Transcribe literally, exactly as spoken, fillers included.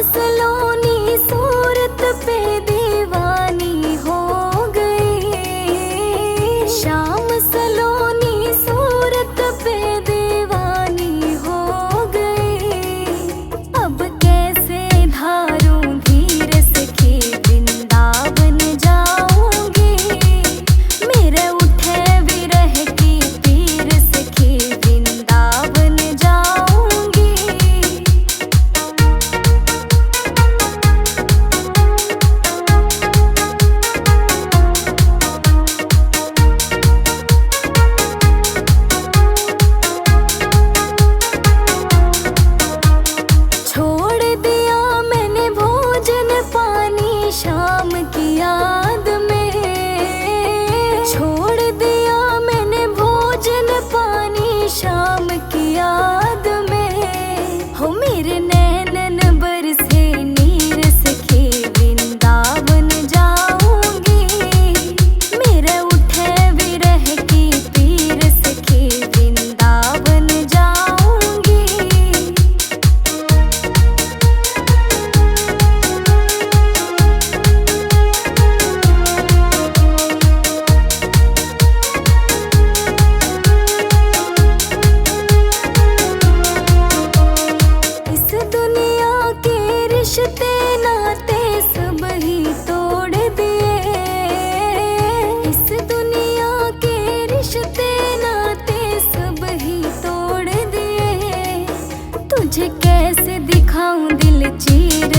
सलोनी सूरत पे दीवानी हो गई, शाम सलोनी सूरत पे दीवानी हो गई। अब कैसे धारूं धीर सखी, वृंदावन जाऊंगी। मेरे उठे विरह की पीर सखी, वृंदावन जाऊंगी। छोड़ दिया मैंने भोजन पानी शाम की याद में, छोड़ दिया मैंने भोजन पानी शाम की याद में। हो मेरे नैनन बरसे नीर सखी, वृंदावन जाऊंगी। मेरे उठे विरह की पीर सखी, वृंदावन जाऊंगी। इस दुनिया के रिश्ते नाते सब ही तोड़ दिए, इस दुनिया के रिश्ते नाते सब ही तोड़ दिए। तुझे कैसे दिखाऊं दिल चीर